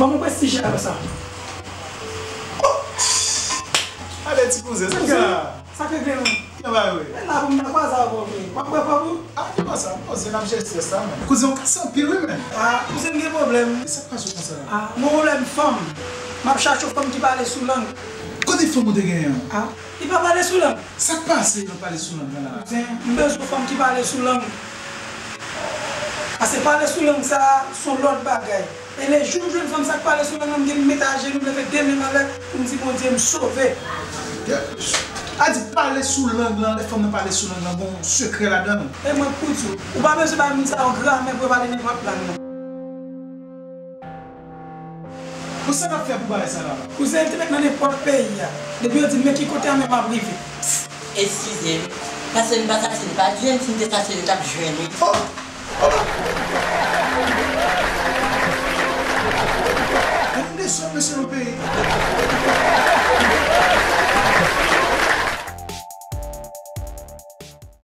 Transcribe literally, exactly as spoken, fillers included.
Ban m yon prestij la konsa. Ale ti kouzen, sa k gen la? Sa k regle menm? Kouzen ba wi. Men la pou m ta kwaze avè w vre. W ap bwè kòb ou? A ki konsa? Kouzen ap jere strès la men. Kouzen ou kase anpil wi men. A, kouzen m gen pwoblèm. Sa k pase w konsa la? A, m gen pwoblèm fanm. M ap chache yon fanm ki pale sou lang. Kote fanm ou te genyen an? A, li pa pale sou lang. Sa k pase nan pale sou lang nan la? Kouzen, m bezwen yon fanm ki pale sou lang. Paske pale sou lang sa, se yon lòt bagay. E le jou m jwenn fanm sa k pale sou lang nan, m gen m mete ajenou, m leve de men m anlè pou m di Bondye m sove. A di pale sou lang lan, lè fanm nan pale sou lang lan, gon sekrè ladan l. E mwen k pou di w, ou pa bezwen bay moun sa yo gramè pou yo pale nenpòt lang nan. Bon sa n ap fè pou bagay sa la? Kouzen, te mèt nan nenpòt peyi a. Depi yo di men ki kote a, men m ap rive. Eskize m. Paske m pa sase, m pa jwenn, si m te sase, m t ap jwenn wi. Oh! Oh!